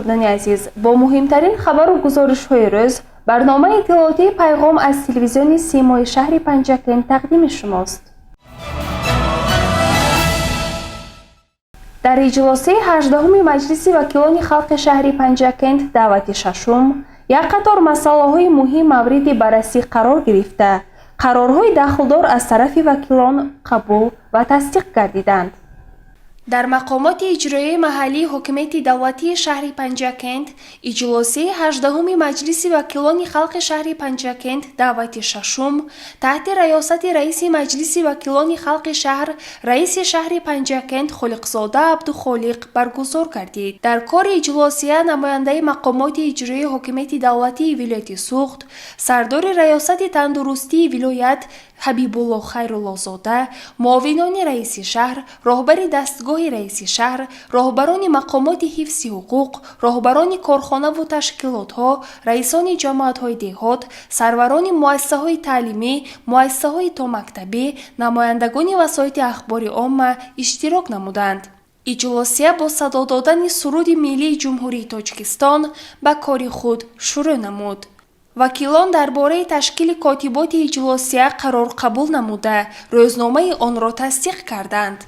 Бинандагони азиз, бо муҳимтарин хабару гузоришҳои рӯз барномаи иттилоотии «Пайғом» аз телевизиони Симои шаҳри Панҷакент тақдими шумост. Дар иҷлосияи 18-уми Маҷлиси вакилони халқи шаҳри Панҷакент даъвати шашум як қатор масъалаҳои муҳим мавриди баррасӣ қарор гирифта, қарорҳои дахлдор аз тарафи вакилон қабул ва тасдиқ гардиданд. Дар мақомоти иҷроияи маҳаллии ҳокимияти давлатии шаҳри Панҷакент иҷлосияи 18-уми Маҷлиси вакилони халқи шаҳри Панҷакент даъвати шашум таҳти раёсати раиси Маҷлиси вакилони халқи шаҳр, раиси шаҳри Панҷакент Холиқзода Абдухолиқ баргузор гардид. Дар кори иҷлосия намояндаи мақомоти иҷроияи ҳокимияти давлатии вилояти Суғд, сардори раёсати тандурустии вилоят Ҳабибулло Хайруллозода, муовинони раиси шаҳр, роҳбари дастгоҳи раиси шаҳр, роҳбарони мақомоти ҳифзи ҳуқуқ, роҳбарони корхонаву ташкилотҳо, раисони ҷамоатҳои деҳот, сарварони муассисаҳои таълимӣ, муассисаҳои томактабӣ, намояндагони васоити ахбори омма иштирок намуданд. Иҷлосия бо садо додани суруди миллии Ҷумҳурии Тоҷикистон ба кори худ шурӯъ намуд. Вакилон дар бораи ташкили котиботи иҷлосия қарор қабул намуда, рӯзномаи онро тасдиқ карданд.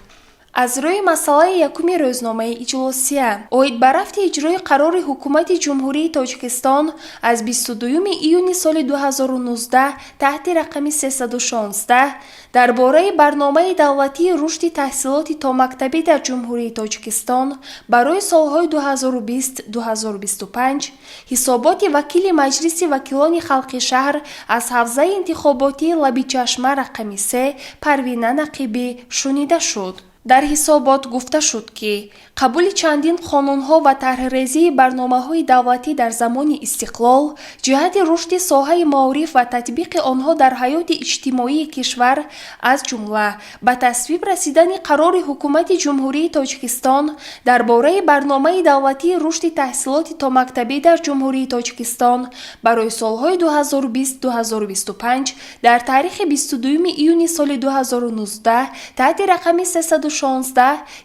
Аз рӯи масъалаи якуми рӯзномаи иҷлосия оид ба рафти иҷрои қарори Ҳукумати Ҷумҳурии Тоҷикистон аз 22 июни соли 2019 таҳти рақами 316 дар бораи барномаи давлатии рушди таҳсилоти томактабӣ дар Ҷумҳурии Тоҷикистон барои солҳои 2020-2025, ҳисоботи вакили Маҷлиси вакилони халқи шаҳр аз ҳавзаи интихоботии Лабичашма рақами 3 Парвина Нақибӣ шунида шуд. Дар ҳисобот гуфта шуд, ки қабули чандин қонунҳо ва тарҳрезии барномаҳои давлатӣ дар замони истиқлол ҷиҳати рушди соҳаи маориф ва татбиқи онҳо дар ҳаёти иҷтимоии кишвар, аз ҷумла ба тасвиб расидани қарори Ҳукумати Ҷумҳурии Тоҷикистон дар бораи барномаи давлатии рушди таҳсилоти томактабӣ дар Ҷумҳурии Тоҷикистон барои солҳои 2020-2025 дар таърихи 22 июни соли 2019 таҳти рақами 316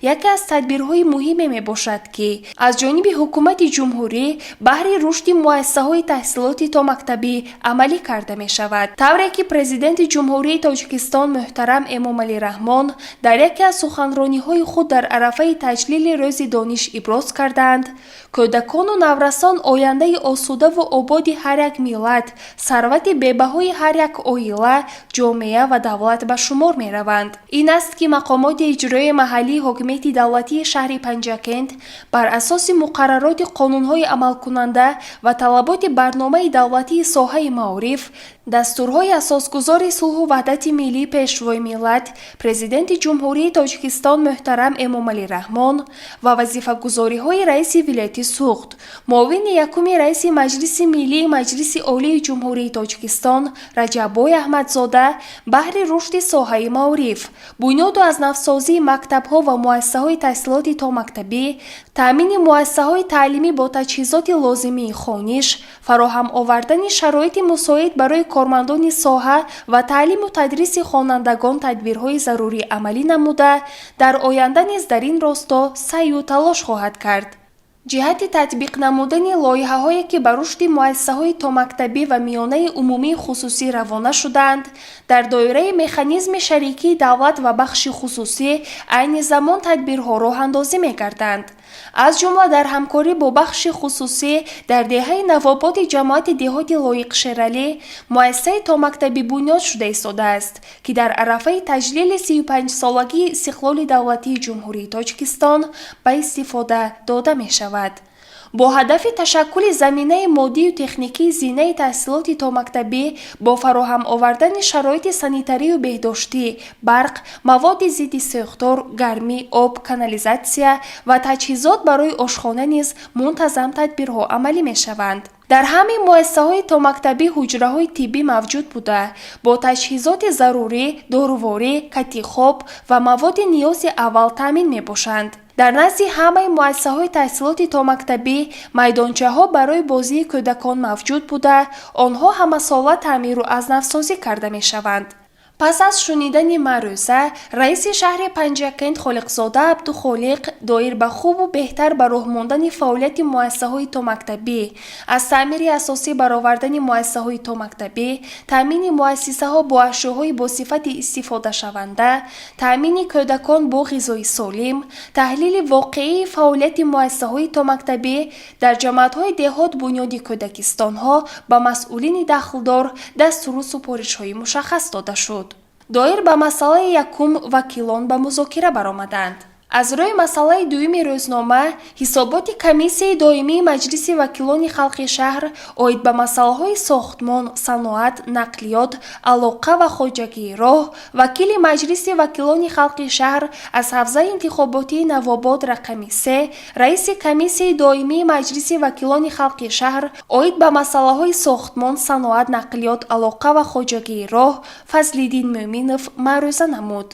яке аз тадбирҳои муҳиме мебошад, ки аз ҷониби ҳукумати ҷумҳурӣ баҳри рушди муассисаҳои таҳсилоти томактабӣ амалӣ карда мешавад. Тавре ки Президенти Ҷумҳурии Тоҷикистон муҳтарам Эмомалӣ Раҳмон дар яке аз суханрониҳои худ дар арафаи таҷлили Рӯзи дониш иброз кардаанд, кӯдакону наврасон ояндаи осудаву ободи ҳар як миллат, сарвати бебаҳои ҳар як оила, ҷомеа ва давлат ба шумор мераванд. Ин аст, ки мақомоти иҷроияи маҳаллии ҳокимияти давлатии шаҳри Панҷакент бар асоси муқаррароти қонунҳои амалкунанда ва талаботи барномаи давлатии соҳаи маориф, дастурҳои асосгузори сулҳу ваҳдати миллӣ, Пешвои миллат, Президенти Ҷумҳурии Тоҷикистон муҳтарам Эмомалӣ Раҳмон ва вазифагузориҳои раиси вилояти Суғд, муовини якуми раиси Маҷлиси Миллии Маҷлиси Олии Ҷумҳурии Тоҷикистон Раҷаббой Аҳмадзода баҳри рушди соҳаи маориф, бунёду аз навсозии мактабҳо ва муассисаҳои таҳсилоти томактабӣ, таъмини муассисаҳои таълимӣ бо таҷҳизоти лозимии хониш, фароҳам овардани шароити мусоид барои кормандони соҳа ва таълиму тадриси хонандагон тадбирҳои зарурӣ амалӣ намуда, дар оянда низ дар ин росто саъю талош хоҳад кард. Ҷиҳати татбиқ намудани лоиҳаҳое, ки ба рушди муассисаҳои томактабӣ ва миёнаи умумии хусусӣ равона шудаанд, дар доираи механизми шарикии давлат ва бахши хусусӣ айни замон тадбирҳо роҳандозӣ мегарданд. Аз ҷумла, дар ҳамкорӣ бо бахши хусусӣ дар деҳаи Навободи ҷамоати деҳоти Лоиқ Шералӣ муассисаи томактабӣ бунёд шуда истодааст, ки дар арафаи таҷлили 35-солагии истиқлоли давлатии Ҷумҳурии Тоҷикистон ба истифода дода мешавад. Бо ҳадафи ташаккули заминаи моддию техникии зинаи таҳсилоти томактабӣ бо фароҳам овардани шароити санитарию беҳдоштӣ, барқ, маводи зидди сӯхтор, гармӣ, об, канализатсия ва таҷҳизот барои ошхона низ мунтазам тадбирҳо амалӣ мешаванд. Дар ҳамаи муассисаҳои томактабӣ ҳуҷраҳои тиббӣ мавҷуд буда, бо таҷҳизоти зарурӣ, доруворӣ, кати хоб ва маводи ниёзи аввал таъмин мебошанд. Дар назди ҳамаи муассисаҳои таҳсилоти томактабӣ майдончаҳо барои бозии кӯдакон мавҷуд буда, онҳо ҳамасола таъмиру аз навсозӣ карда мешаванд. Пас аз шунидани маърӯза, раиси шаҳри Панҷакент Холиқзода Абдухолиқ доир ба хубу беҳтар ба роҳ мондани фаъолияти муассисаҳои томактабӣ, аз таъмири асосӣ баровардани муассисаҳои томактабӣ, таъмини муассисаҳо бо ашёҳои бо сифати истифодашаванда, таъмини кӯдакон бо ғизои солим, таҳлили воқеии фаъолияти муассисаҳои томактабӣ дар ҷамоатҳои деҳот, бунёди кӯдакистонҳо ба масъулини дахлдор дастуру супоришҳои мушаххас дода шуд. Доир ба масъалаи якум вакилон ба музокира баромаданд. Аз рӯи масъалаи дуюми рӯзнома, ҳисоботи Комиссияи доимии Маҷлиси вакилони халқи шаҳр оид ба масъалаҳои сохтмон, саноат, нақлиёт, алоқа ва хоҷагии роҳ, вакили Маҷлиси вакилони халқи шаҳр аз ҳавзаи интихоботии Навобод рақами 3, раиси Комиссияи доимии Маҷлиси вакилони халқи шаҳр оид ба масъалаҳои сохтмон, саноат, нақлиёт, алоқа ва хоҷагии роҳ Фазлиддин Мӯъминов маърӯза намуд.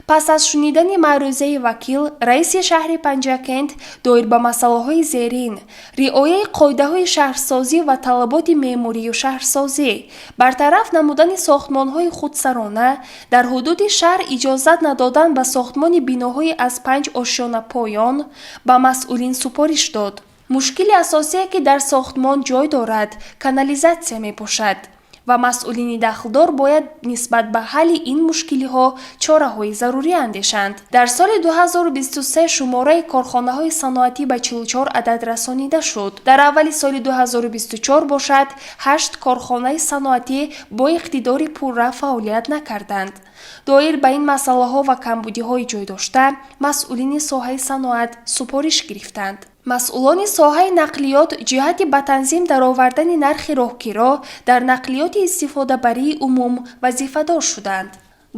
Пас аз шунидани маърӯзаи вакил, раиси шаҳри Панҷакент доир ба масъалаҳои зерин: риояи қоидаҳои шаҳрсозӣ ва талаботи меъморию шаҳрсозӣ, бартараф намудани сохтмонҳои худсарона дар ҳудуди шаҳр, иҷозат надодан ба сохтмони биноҳои аз панҷ ошёна поён, ба масъулин супориш дод. Мушкили асосие, ки дар сохтмон ҷой дорад, канализатсия мебошад ва масъулини дахлдор бояд нисбат ба ҳалли ин мушкилиҳо чораҳои зарурӣ андешанд. Дар соли 2023 шумораи корхонаҳои саноатӣ ба 44 адад расонида шуд. Дар аввали соли 2024 бошад, ҳашт корхонаи саноатӣ бо иқтидори пурра фаъолият накарданд. Доир ба ин масъалаҳо ва камбудиҳои ҷойдошта масъулини соҳаи саноат супориш гирифтанд. Масъулони соҳаи нақлиёт ҷиҳати ба танзим даровардани нархи роҳкиро дар нақлиёти истифодабарии умум вазифадор шуданд.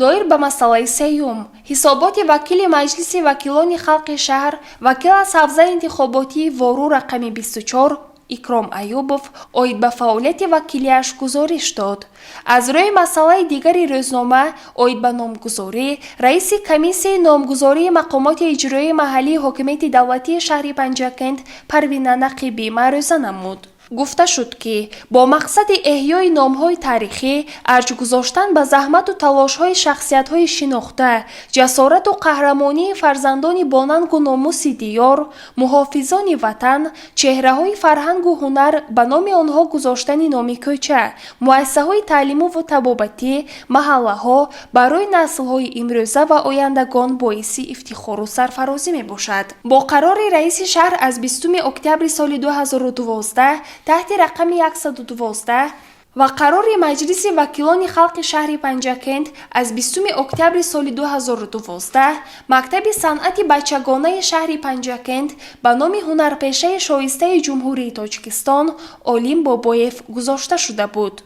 Доир ба масъалаи сеюм, ҳисоботи вакили Маҷлиси вакилони халқи шаҳр, вакил аз ҳавзаи интихоботии Вору рақами 24 Икром Аюбов оид ба фаъолияти вакилиаш гузориш дод. Аз рӯи масъалаи дигари рӯзнома, оид ба номгузорӣ, раиси Комиссияи номгузории мақомоти иҷроияи маҳаллии ҳокимияти давлатии шаҳри Панҷакент Парвина Нақибӣ маърӯза намуд. Гуфта шуд, ки бо мақсади эҳёи номҳои таърихӣ, арҷ гузоштан ба заҳмату талошҳои шахсиятҳои шинохта, ҷасорату қаҳрамонии фарзандони бонангу номуси диёр, муҳофизони ватан, чеҳраҳои фарҳангу ҳунар, ба номи онҳо гузоштани номи кӯча, муассисаҳои таълиму табобатӣ, маҳаллаҳо барои наслҳои имрӯза ва ояндагон боиси ифтихору сарфарозӣ мебошад. Бо қарори раиси шаҳр аз 20 октябри соли 2012 таҳти рақами 112 ва қарори Маҷлиси вакилони халқи шаҳри Панҷакент аз 20 октябри соли 2012 мактаби санъати бачагонаи шаҳри Панҷакент ба номи ҳунарпешаи шоистаи Ҷумҳурии Тоҷикистон Олим Бобоев гузошта шуда буд.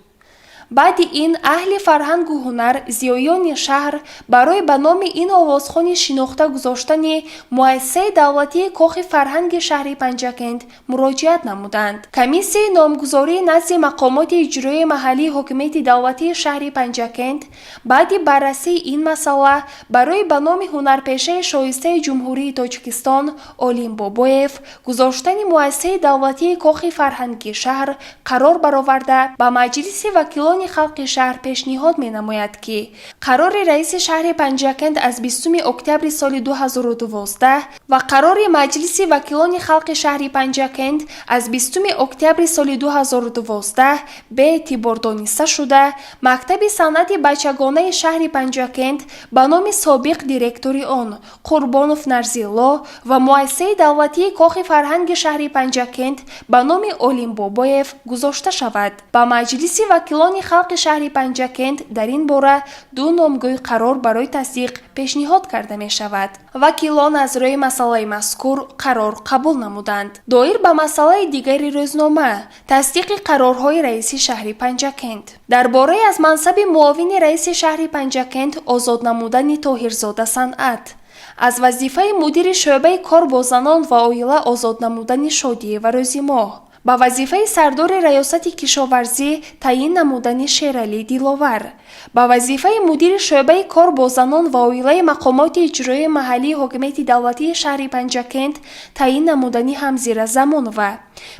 Баъди ин аҳли фарҳангу ҳунар, зиёиёни шаҳр барои ба номи ин овозхони шинохта гузоштани муассисаи давлатии Кохи фарҳанги шаҳри Панҷакент муроҷиат намуданд. Комиссияи номгузории назди мақомоти иҷроияи маҳаллии ҳокимияти давлатии шаҳри Панҷакент баъди баррасии ин масъала барои ба номи ҳунарпешаи шоистаи Ҷумҳурии Тоҷикистон Олим Бобоев гузоштани муассисаи давлатии Кохи фарҳанги шаҳр қарор бароварда, ба Маҷлиси вакилони халқи шаҳр пешниҳод менамояд, ки қарори раиси шаҳри Панҷакент аз 20 октябри соли 2012 ва қарори Маҷлиси вакилони халқи шаҳри Панҷакент аз 20 октябри соли 2012 беэътибор дониста шуда, мактаби санъати бачагонаи шаҳри Панҷакент ба номи собиқ директори он Қурбонов Нарзилло ва муассисаи давлатии Кохи фарҳанги шаҳри Панҷакент ба номи Олим Бобоев гузошта шавад. Ба Маҷлиси вакилони халқи шаҳри Панҷакент дар ин бора ду номгӯй қарор барои тасдиқ пешниҳод карда мешавад. Вакилон аз рӯи масъалаи мазкур қарор қабул намуданд. Доир ба масъалаи дигари рӯзнома, тасдиқи қарорҳои раиси шаҳри Панҷакент, дар бораи аз мансаби муовини раиси шаҳри Панҷакент озод намудани Тоҳирзода Санъат, аз вазифаи мудири шӯъбаи кор бо занон ва оила озод намудани Шодиева Рӯзимоҳ. Ба вазифаи сардори раёсати кишоварзӣ таъин намудани Шералӣ Диловар. Ба вазифаи мудири шӯъбаи кор бо занон ва оилаи мақомоти иҷроияи маҳаллии ҳокимияти давлатии шаҳри Панҷакент таъин намудани Ҳамзира Замонова.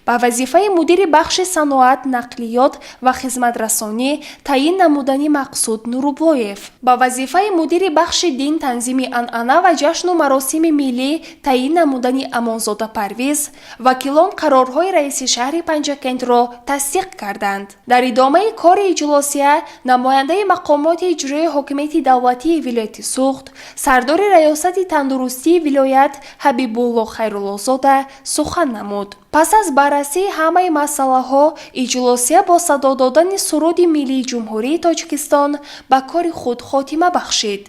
Ба вазифаи мудири бахши саноат, нақлиёт ва хизматрасонӣ таъин намудани Мақсуд Нурублоев. Ба вазифаи мудири бахши дин, танзими анъана ва ҷашну маросими миллӣ таъин намудани Амонзода Парвиз. Вакилон қарорҳои раиси шаҳри Панҷакентро тасдиқ карданд. Дар идомаи кори иҷлосия намояндаи мақомоти иҷроияи ҳокимияти давлатии вилояти Суғд, сардори раёсати тандурустии вилоят Ҳабибулло Хайруллозода сухан намуд. Пас аз баррасии ҳамаи масъалаҳо иҷлосия бо садо додани суруди миллии Ҷумҳурии Тоҷикистон ба кори худ хотима бахшид.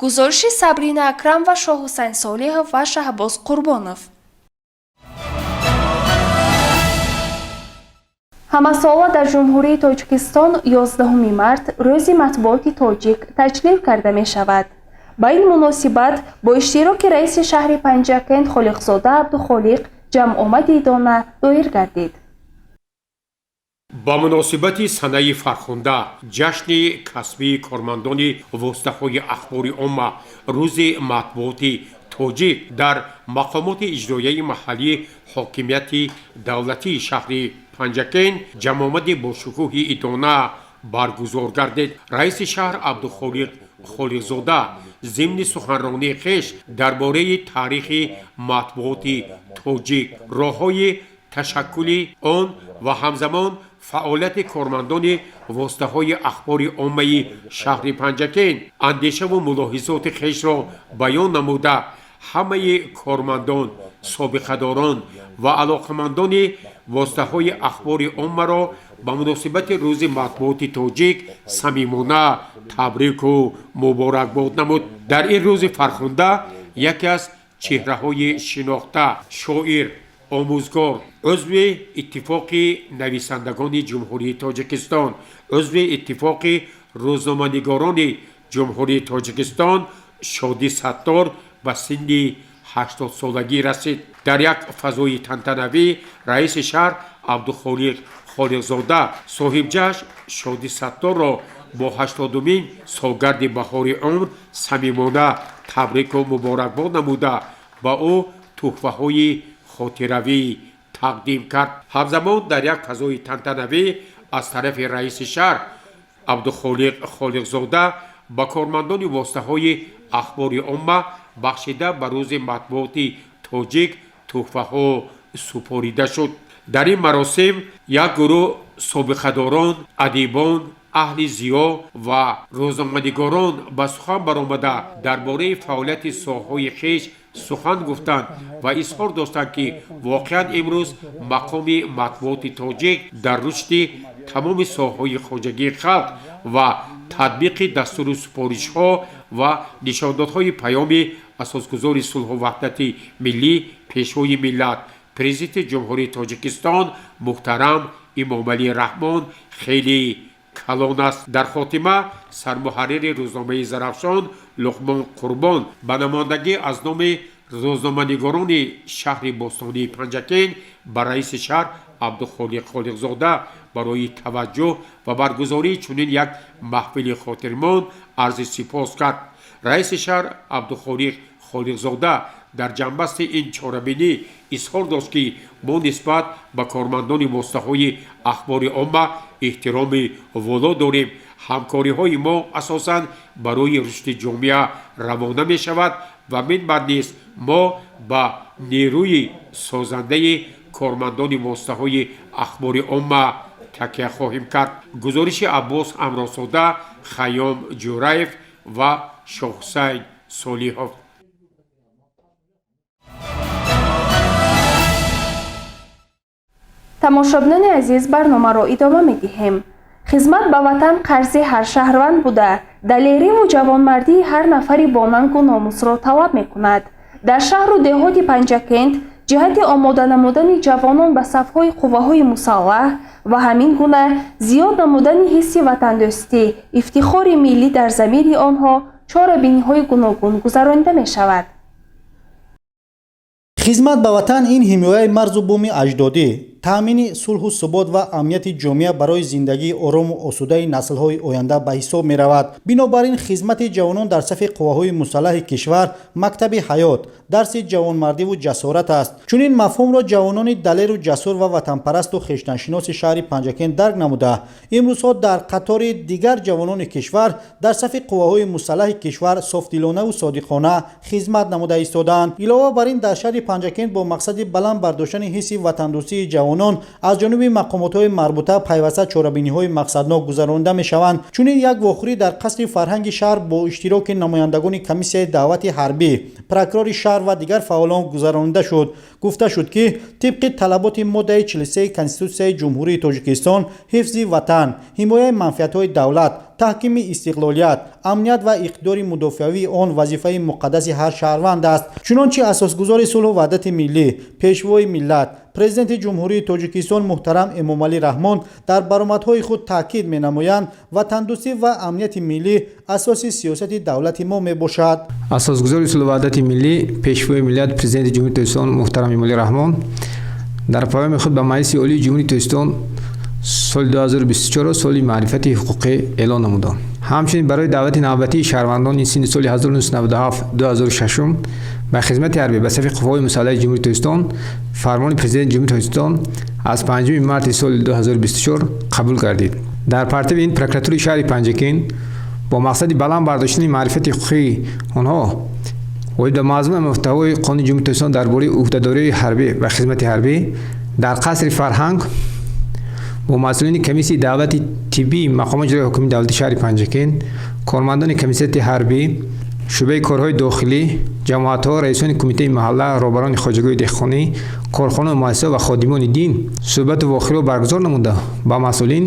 Гузориши Сабрина Акрам ва Шоҳҳусайн Солиҳов ва Шаҳбоз Қурбонов. Ҳамасола дар Ҷумҳурии Тоҷикистон 11 март Рӯзи матбуоти тоҷик таҷлил карда мешавад. Ба ин муносибат бо иштироки раиси шаҳри Панҷакент Холиқзода Абдухолиқ ҷамъомади идона доир гардид. Ба муносибати санаи фархунда, ҷашни касбии кормандони воситаҳои ахбори омма, Рӯзи матбуоти тоҷик дар мақомоти иҷроияи маҳаллии ҳокимияти давлатии шаҳри Панҷакент ҷамъомади бошукӯҳи идона баргузор гардид. Раиси шаҳр Абдухолиқ Холиқзода зимни суханронии хеш дар бораи таърихи матбуоти тоҷик, роҳҳои ташаккули он ва ҳамзамон фаъолияти кормандони воситаҳои ахбори оммаи шаҳри Панҷакент андешаву мулоҳизоти хешро баён намуда, ҳамаи кормандон, собиқадорон ва алоқамандони воситаҳои ахбори оммаро ба муносибати Рӯзи матбуоти тоҷик самимона табрику муборакбод намуд. Дар ин рӯзи фархунда яке аз чеҳраҳои шинохта, шоир, омӯзгор, узви Иттифоқи нависандагони Ҷумҳурии Тоҷикистон, узви Иттифоқи рӯзноманигорони Ҷумҳурии Тоҷикистон Шодӣ Саттор ба синни 80-солагӣ расид. Дар як фазои тантанавӣ раиси шаҳр Абдухолиқ Холиқзода соҳибҷашн Шодӣ Сатторро бо 80-умин солгарди баҳори умр самимона табрику муборакбод намуда, ба ӯ туҳфаҳои хотиравӣ тақдим кард. Ҳамзамон дар як фазои тантанавӣ аз тарафи раиси шаҳр Абдухолиқ Холиқзода ба кормандони воситаҳои ахбори омма бахшида ба Рӯзи матбуоти тоҷик туҳфаҳо супорида шуд. Дар ин маросим як гурӯҳ собиқадорон, адибон, аҳли зиё ва рӯзноманигорон ба сухан баромада, дар бораи фаъолияти соҳаҳои хеш сухан гуфтанд ва изҳор доштанд, ки воқеан имрӯз мақоми матбуоти тоҷик дар рушди тамоми соҳаҳои хоҷагии халқ ва татбиқи дастуру супоришҳо ва нишондодҳои паёми асосгузори сулҳу ваҳдати миллӣ, Пешвои миллат, Президенти Ҷумҳурии Тоҷикистон муҳтарам Эмомалӣ Раҳмон хеле калон аст. Дар хотима сармуҳаррири рӯзномаи Зарафшон Луқмон Қурбон ба намояндагӣ аз номи рӯзноманигорони шаҳри бостонии Панҷакент ба раиси шаҳр Абдухолиқ Холиқзода барои таваҷҷӯҳ ва баргузории чунин як маҳфили хотирмон арзи сипос кард. Раиси шаҳр Абдухолиқ Холиқзода дар ҷамъбасти ин чорабинӣ изҳор дошт, ки мо нисбат ба кормандони воситаҳои ахбори омма эҳтироми воло дорем. Ҳамкориҳои мо асосан барои рушди ҷомеа равона мешавад ва минбаъд низ мо ба нерӯи созандаи кормандони воситаҳои ахбори омма такя хоҳем кард. Гузориши Аббос Амросода, Хайём Ҷӯраев ва Шоҳҳусайн Солиҳов. Тамошобинони азиз, барномаро идома медиҳем. Хизмат ба ватан қарзи ҳар шаҳрванд буда, далериву ҷавонмардии ҳар нафари бонангу номусро талаб мекунад. Дар шаҳру деҳоти Панҷакент ҷиҳати омода намудани ҷавонон ба сафҳои қувваҳои мусаллаҳ ва ҳамин гуна зиёд намудани ҳисси ватандӯстӣ, ифтихори миллӣ дар замири онҳо чорабиниҳои гуногун гузаронида мешавад. Хизмат ба ватан ин ҳимояи марзу буми аҷдодӣ, Таъмини сулҳу субот ва амнияти ҷомеа барои зиндагии орому осудаи наслҳои оянда ба ҳисоб меравад. Бинобар ин, хизмати ҷавонон дар сафи қувваҳои мусаллаҳи кишвар мактаби ҳаёт, дарси ҷавонмардиву ҷасорат аст. Чунин мафҳумро ҷавонони далеру ҷасур ва ватанпарасту хештаншиноси шаҳри Панҷакент дарк намуда, имрӯзҳо дар қатори дигар ҷавонони кишвар дар сафи қувваҳои мусаллаҳи кишвар софдилонаву содиқона хизмат намуда истодаанд. Илова бар ин, дар шаҳри Панҷакент бо мақсади баланд бардоштани ҳисси ватандӯстии ҷавонон аз ҷониби мақомотҳои марбута пайваста чорабиниҳои мақсаднок гузаронида мешаванд. Чунин як вохӯрӣ дар қасри фарҳанги шаҳр бо иштироки намояндагони комиссияи даъвати ҳарбӣ, прокурори шаҳр ва дигар фаъолон гузаронида шуд. Гуфта шуд, ки тибқи талаботи моддаи 43 Конститутсияи Ҷумҳурии Тоҷикистон, ҳифзи ватан, ҳимояи манфиатҳои давлат, таҳкими истиқлолият, амният ва иқтидори мудофиавии он вазифаи муқаддаси ҳар шаҳрванд аст. Чунончи асосгузори сулҳу ваҳдати миллӣ, пешвои миллат, Президенти Ҷумҳурии Тоҷикистон муҳтарам Эмомалӣ Раҳмон дар баромадҳои худ таъкид менамоянд, ватандӯстӣ ва амнияти миллӣ асоси сиёсати давлати мо мебошад. Асосгузори сулҳу ваҳдати миллӣ, пешвои миллат, Президенти Ҷумҳурии Тоҷикистон муҳтарам Эмомалӣ Раҳмон дар паёми худ ба Маҷлиси Олии Ҷумҳурии Тоҷикистон соли 2024 соли маърифати ҳуқуқӣ эълон намуданд. Ҳамчунин барои даъвати навбатии шаҳрвандони синни соли 1997-2006 ба хизмати ҳарбӣ ба сафи қувваҳои мусаллаҳи Ҷумҳурии Тоҷикистон фармони Президенти Ҷумҳурии Тоҷикистон аз 5 марти соли 2024 қабул гардид. Дар партави ин прокуратураи шаҳри Панҷакент бо мақсади баланд бардоштани маърифати ҳуқуқии онҳо оид ба мазмуну муҳтавои Қонуни Ҷумҳурии Тоҷикистон дар бораи ӯҳдадориҳои ҳарбӣ ва хизмати ҳарбӣ дар қасри фарҳанг бо масъулини комиссияи даъвати тиббии мақомоти иҷроияи ҳокимияти давлатии шаҳри Панҷакент, кормандони комиссияти ҳарбӣ, шӯъбаи корҳои дохилӣ, ҷамоатҳо, раисони кумитаи маҳалла, роҳбарони хоҷагиҳои деҳқонӣ, корхона, муассиса ва ходимони дин суҳбату вохӯриро баргузор намуда, ба масъулин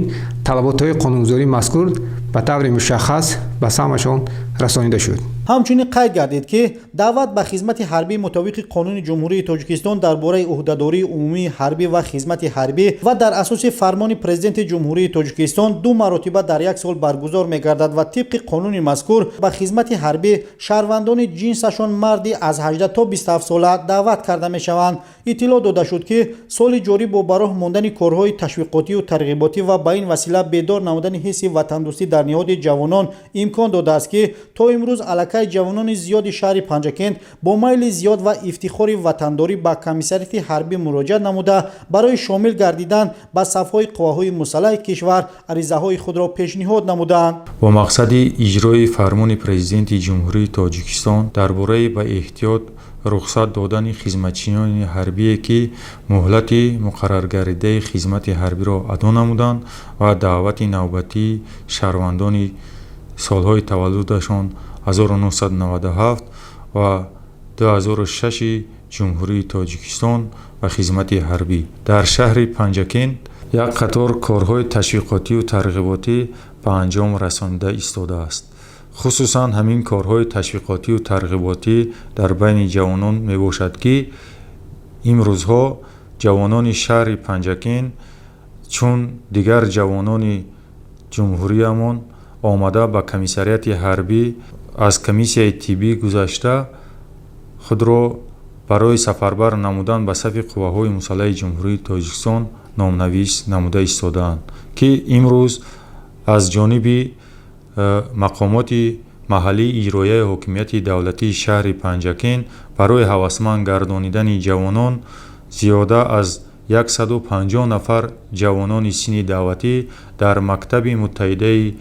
талаботҳои қонунгузории мазкур ба таври мушаххас ба самъашон расонида шуд. Ҳамчунин қайд гардид, ки даъват ба хизмати ҳарбӣ мутобиқи Қонуни Ҷумҳурии Тоҷикистон дар бораи ӯҳдадории умумии ҳарбӣ ва хизмати ҳарбӣ ва дар асоси фармони Президенти Ҷумҳурии Тоҷикистон ду маротиба дар як сол баргузор мегардад ва тибқи қонуни мазкур ба хизмати ҳарбӣ шаҳрвандони ҷинсашон марди аз 18 то 27 сола даъват карда мешаванд. Иттилоъ дода шуд, ки соли ҷорӣ бо ба роҳ мондани корҳои ташвиқотию тарғиботӣ ва ба ин васила бедор намудани ҳисси ватандӯстӣ дар ниҳоди ҷавонон имкон додааст, ки то имрӯз аллакай ҷавонони зиёди шаҳри Панҷакент бо майли зиёд ва ифтихори ватандорӣ ба комиссариати ҳарбӣ муроҷиат намуда, барои шомил гардидан ба сафҳои қувваҳои мусаллаҳи кишвар аризаҳои худро пешниҳод намуданд. Бо мақсади иҷрои фармони Президенти Ҷумҳурии Тоҷикистон дар бораи ба эҳтиёт рухсат додани хизматчиёни ҳарбие, ки муҳлати муқарраргардидаи хизмати ҳарбиро адо намуданд, ва даъвати навбатии шаҳрвандони солҳои таваллудашон 1997 ва 2006 Ҷумҳурии Тоҷикистон ба хизмати ҳарбӣ дар шаҳри Панҷакент як қатор корҳои ташвиқотию тарғиботӣ ба анҷом расонида истодааст. Хусусан ҳамин корҳои ташвиқотию тарғиботӣ дар байни ҷавонон мебошад, ки имрӯзҳо ҷавонони шаҳри Панҷакент чун дигар ҷавонони ҷумҳуриямон омада, ба комиссариати ҳарбӣ аз комиссияи тиббӣ гузашта, худро барои сафарбар намудан ба сафи қувваҳои мусаллаҳи Ҷумҳурии Тоҷикистон номнавис намуда истодаанд, ки имрӯз аз ҷониби мақомоти маҳаллии иҷроияи ҳокимияти давлатии шаҳри Панҷакент барои ҳавасманд гардонидани ҷавонон зиёда аз 150 нафар ҷавонони синни даъватӣ дар мактаби муттаҳидаи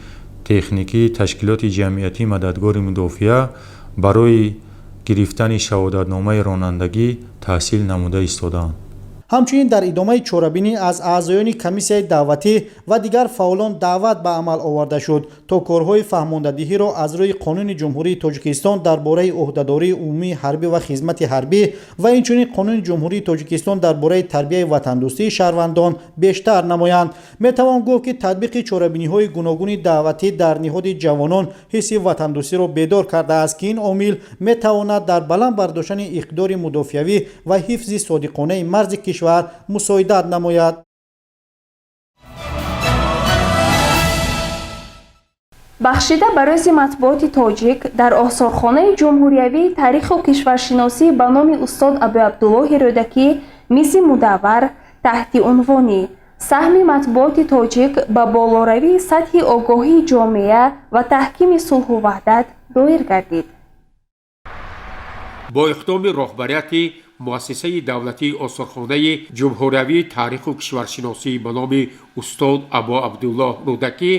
техникии ташкилоти ҷамъиятии Мададгори мудофиа барои гирифтани шаҳодатномаи ронандагӣ таҳсил намуда истодаанд. Ҳамчунин дар идомаи чорабинӣ аз аъзоёни комиссияи даъватӣ ва дигар фаъолон даъват ба амал оварда шуд, то корҳои фаҳмондадиҳиро аз рӯи Қонуни Ҷумҳурии Тоҷикистон дар бораи ӯҳдадории умумии ҳарбӣ ва хизмати ҳарбӣ ва инчунин Қонуни Ҷумҳурии Тоҷикистон дар бораи тарбияи ватандӯстии шаҳрвандон бештар намоянд. Метавон гуфт, ки татбиқи чорабиниҳои гуногуни даъватӣ дар ниҳоди ҷавонон ҳисси ватандӯстиро бедор кардааст, ки ин омил метавонад дар баланд бардоштани иқтидори мудофиавӣ ва ҳифзи содиқонаи марзи кишвар мусоидат намояд. Бахшида ба рӯзи матбуоти тоҷик дар осорхонаи ҷумҳуриявии таъриху кишваршиносӣ ба номи устод Абуабдуллоҳи Рӯдакӣ мизи мудаввар Таҳти унвони «Саҳми матбуоти тоҷик ба болоравии сатҳи огоҳии ҷомеа ва таҳкими сулҳу ваҳдат» доир гардид. Бо иқдоми роҳбарияти муассисаи давлатии осорхонаи ҷумҳуриявии таъриху кишваршиносӣ ба номи устод Абу Абдуллоҳ Рӯдакӣ,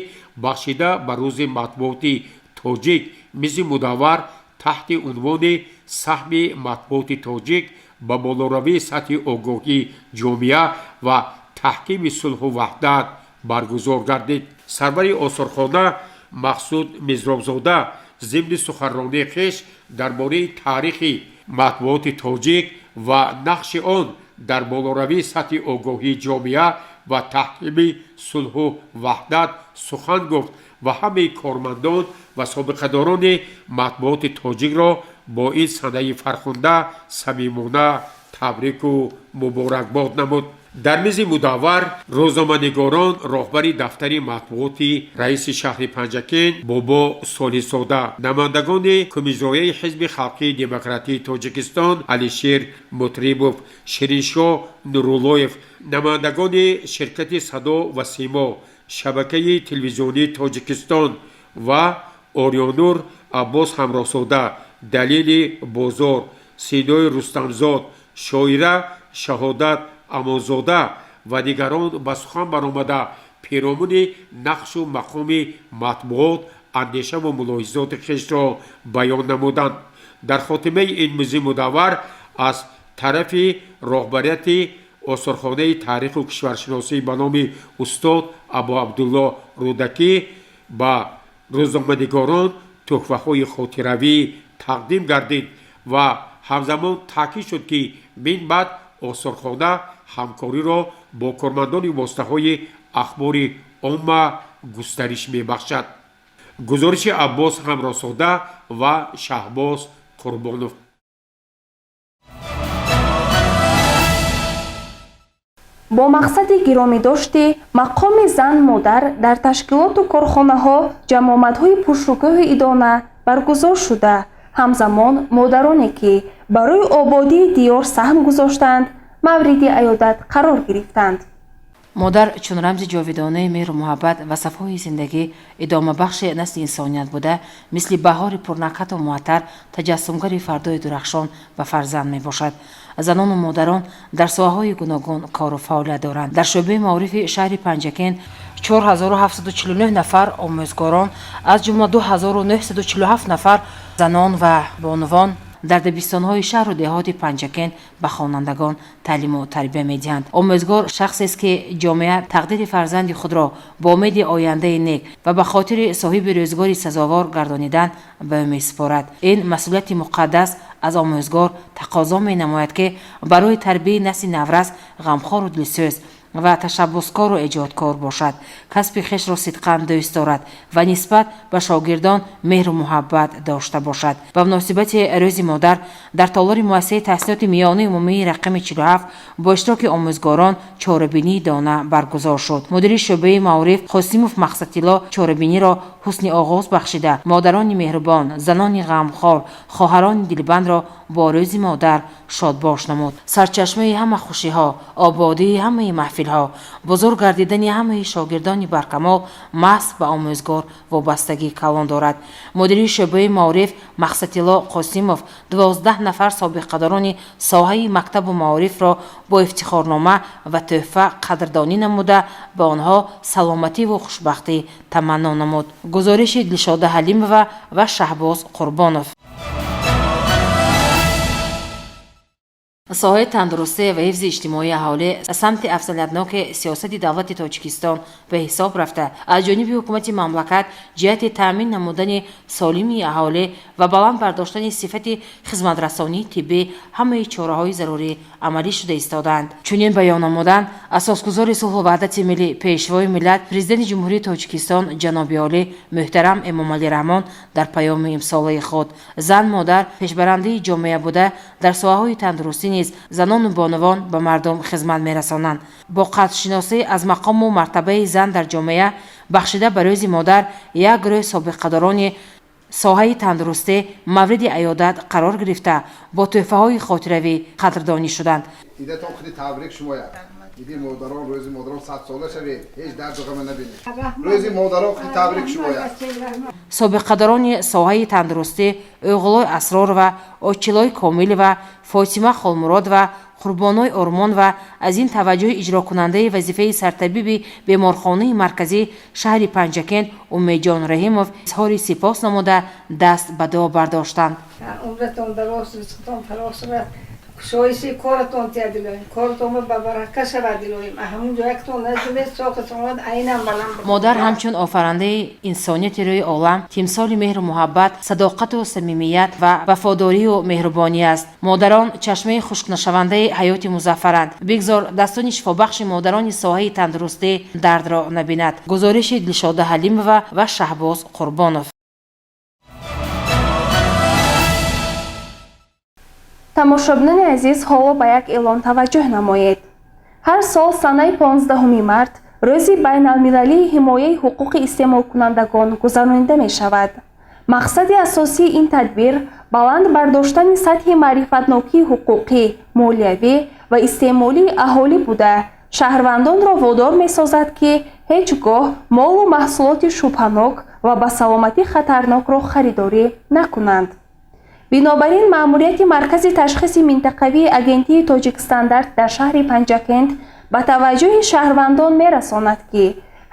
бахшида ба рӯзи матбуоти тоҷик, мизи мудаввар таҳти унвони «Саҳми матбуоти тоҷик ба болоравии сатҳи огоҳии ҷомеа ва таҳкими сулҳу ваҳдат» баргузор гардид. Сарвари осорхона Мақсуд Мизробзода зимни суханронии хеш дар бораи таърихи матбуоти тоҷик ва нақши он дар болоравии сатҳи огоҳии ҷомеа ва таҳкими сулҳу ваҳдат сухан гуфт ва ҳамаи кормандон ва собиқадорони матбуоти тоҷикро бо ин санаи фархунда самимона табрику муборакбод намуд. Дар мизи мудаввар рӯзноманигорон роҳбари дафтари матбуоти раиси шаҳри Панҷакент Бобо Солиҳзода, намояндагони Кумиҷрояи Ҳизби халқии демократии Тоҷикистон Алишер Мутрибов, Шириншоҳ Нуруллоев, намояндагони ширкати «Садо ва симо», шабакаи телевизионии Тоҷикистон ва Орёнур Аббос Ҳамроҳзода, Далели Бозор, Синои Рустамзод, шоира Шаҳодат Амонзода ва дигарон ба сухан баромада, перомуни нақшу мақоми матбуот андешаву мулоҳизоти хешро баён намуданд. Дар хотимаи ин мизи мудаввар аз тарафи роҳбарияти осорхонаи таъриху кишваршиносӣ ба номи устод Абу Абдуллоҳ Рӯдакӣ ба рӯзноманигорон тӯҳфаҳои хотиравӣ тақдим гардид ва ҳамзамон таъкид шуд, ки мин баъд осорхона ҳамкориро бо кормандони воситаҳои ахбори омма густариш мебахшад. Гузориши Аббос Ҳамроҳзода ва Шаҳбоз Қурбонов. Бо мақсади гиромӣ дошти мақоми зан модар дар ташкилоту корхонаҳо ҷамъомадҳои пуршукӯҳи идона баргузор шуда, ҳамзамон модароне, ки барои ободии диёр саҳм гузоштанд, мавриди аёдат қарор гирифтанд. Модар чун рамзи ҷовидонаи меҳру муҳаббат ва сафои зиндагӣ, идомабахши насли инсоният буда, мисли баҳори пурнакҳату муаттар таҷассумгари фардои дурахшон ба фарзанд мебошад. Занону модарон дар соҳаҳои гуногун кору фаъолият доранд. Дар шӯъбаи маорифи шаҳри Панҷакент 4749 нафар омӯзгорон, аз ҷумла 2947 нафар занон ва бонувон, дар дабистонҳои шаҳру деҳоти Панҷакент ба хонандагон таълиму тарбия медиҳанд. Омӯзгор шахсест, ки ҷомеа тақдири фарзанди худро бо умеди ояндаи нек ва ба хотири соҳиби рӯзгори сазовор гардонидан ба ӯ месупорад. Ин масъулияти муқаддас аз омӯзгор тақозо менамояд, ки барои тарбияи насли наврас ғамхору дилсӯз ва ташаббускору эҷодкор бошад, касби хешро сидқан дӯст дорад ва нисбат ба шогирдон меҳру муҳаббат дошта бошад. Ба муносибати Рӯзи модар дар толори муассисаи таҳсилоти миёнаи умумии рақами 47 бо иштироки омӯзгорон чорабинии дона баргузор шуд. Мудири шӯъбаи маориф Қосимов Мақсадтилло чорабиниро ҳусни оғоз бахшида, модарони меҳрубон, занони ғамхор, хоҳарони дилбандро бо Рӯзи модар шодбош намуд. Сарчашмаи ҳама хушиҳо, ободии ҳамаи маҳфилҳо, бузург гардидани ҳамаи шогирдони баркамол маҳз ба омӯзгор вобастагии калон дорад. Мудири шӯъбаи маориф Мақсадтилло Қосимов 12 нафар собиқадорони соҳаи мактабу маорифро бо ифтихорнома ва тӯҳфа қадрдонӣ намуда, ба онҳо саломативу хушбахтӣ таманно намуд. Гузориши Дилшода Ҳалимова ва Шаҳбоз Қурбонов. Соҳаи тандурустӣ ва ҳифзи иҷтимоии аҳолӣ самти афзалиятноки сиёсати давлати Тоҷикистон ба ҳисоб рафта, аз ҷониби ҳукумати мамлакат ҷиҳати таъмин намудани солимии аҳолӣ ва баланд бардоштани сифати хизматрасонии тиббӣ ҳамаи чораҳои зарурӣ амалӣ шуда истодаанд. Чунин баён намуданд асосгузори сулҳу ваҳдати миллӣ, Пешвои миллат, Президенти Ҷумҳурии Тоҷикистон ҷаноби олӣ муҳтарам Эмомалӣ Раҳмон дар паёми имсолаи худ. Зан модар пешбарандаи ҷомеа буда, дар соҳаҳои тандурустӣ низ занону бонувон ба мардум хизмат мерасонанд. Бо қадршиносӣ аз мақому мартабаи зан дар ҷомеа, бахшида ба Рӯзи модар, як гурӯҳ собиқадорони соҳаи тандурустӣ мавриди аёдат қарор гирифта, бо тӯҳфаҳои хотиравӣ қадрдонӣ шуданд. Идатон худи табрик шумоя. Иди модарон, рӯзи модарон, 100 сола шавед, ҳеҷ дарду ғама набинед. Рӯзи модарон табрик шумоя. Собиқадорони соҳаи тандурустӣ Оғлой Асророва, Очилой Комилова, Фотима Холмуродова, Қурбоной Ормонова аз ин таваҷҷӯҳи иҷрокунандаи вазифаи сартабиби беморхонаи марказии шаҳри Панҷакент Умедҷон Раҳимов изҳори сипос намуда, даст ба дуо бардоштанд. Умратон дароз, ризқатон фарох шавад, кушоиши коратон тия дилоем, коратон ба барака шавад дилоем, ҳамун ҷояктон наҷумед соқатон айнан баланд. Модар ҳамчун офарандаи инсонияти рӯи олам тимсоли меҳру муҳаббат, садоқату самимият ва вафодорию меҳрубонӣ аст. Модарон чашмаи хушкнашавандаи ҳаёти музаффаранд. Бигзор дастони шифобахши модарони соҳаи тандурустӣ дардро набинад. Гузориши Дилшода Ҳалимова ва Шаҳбоз Қурбонов. Тамошобинони азиз, ҳоло ба як эълон таваҷҷӯҳ намоед. Ҳар сол санаи 15 март рӯзи байналмилалии ҳимояи ҳуқуқи истеъмолкунандагон гузаронида мешавад. Мақсади асосии ин тадбир баланд бардоштани сатҳи маърифатнокии ҳуқуқӣ, молиявӣ ва истеъмолии аҳолӣ буда, шаҳрвандонро водор месозад, ки ҳеҷ гоҳ молу маҳсулоти шубҳанок ва ба саломатӣ хатарнокро харидорӣ накунанд. Бинобар ин, маъмурияти маркази ташхиси минтақавии агентии Тоҷикстандарт дар шаҳри Панҷакент ба таваҷҷӯҳи шаҳрвандон мерасонад, ки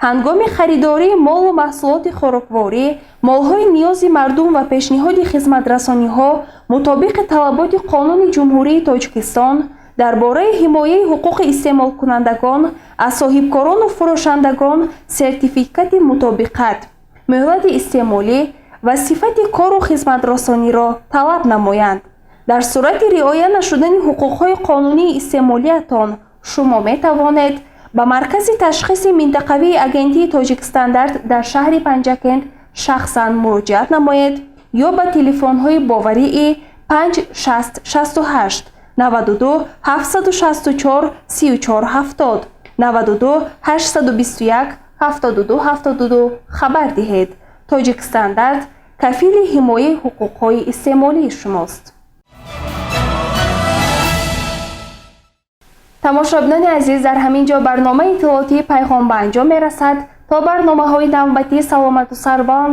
ҳангоми харидории молу маҳсулоти хӯрокворӣ, молҳои ниёзи мардум ва пешниҳоди хизматрасониҳо мутобиқи талаботи Қонуни Ҷумҳурии Тоҷикистон дар бораи ҳимояи ҳуқуқи истеъмолкунандагон аз соҳибкорону фурӯшандагон сертификати мутобиқат, муҳлати истеъмолӣ ва сифати кору хизматрасониро талаб намоянд. Дар сурати риоя нашудани ҳуқуқҳои қонунии истеъмолиятон шумо метавонед ба маркази ташхиси минтақавии агентии Тоҷикстандарт дар шаҳри Панҷакент шахсан муроҷиат намоед ё ба телефонҳои боварии 5 60 68, 92 764 34 70, 92 821 72 72 хабар диҳед. Тоҷикстандарт кафили ҳимояи ҳуқуқҳои истеъмолии шумост. Тамошобинони азиз, дар ҳамин ҷо барномаи иттилоотии Пайғом ба анҷом мерасад. То барномаҳои навбатӣ саломату сарбаланд.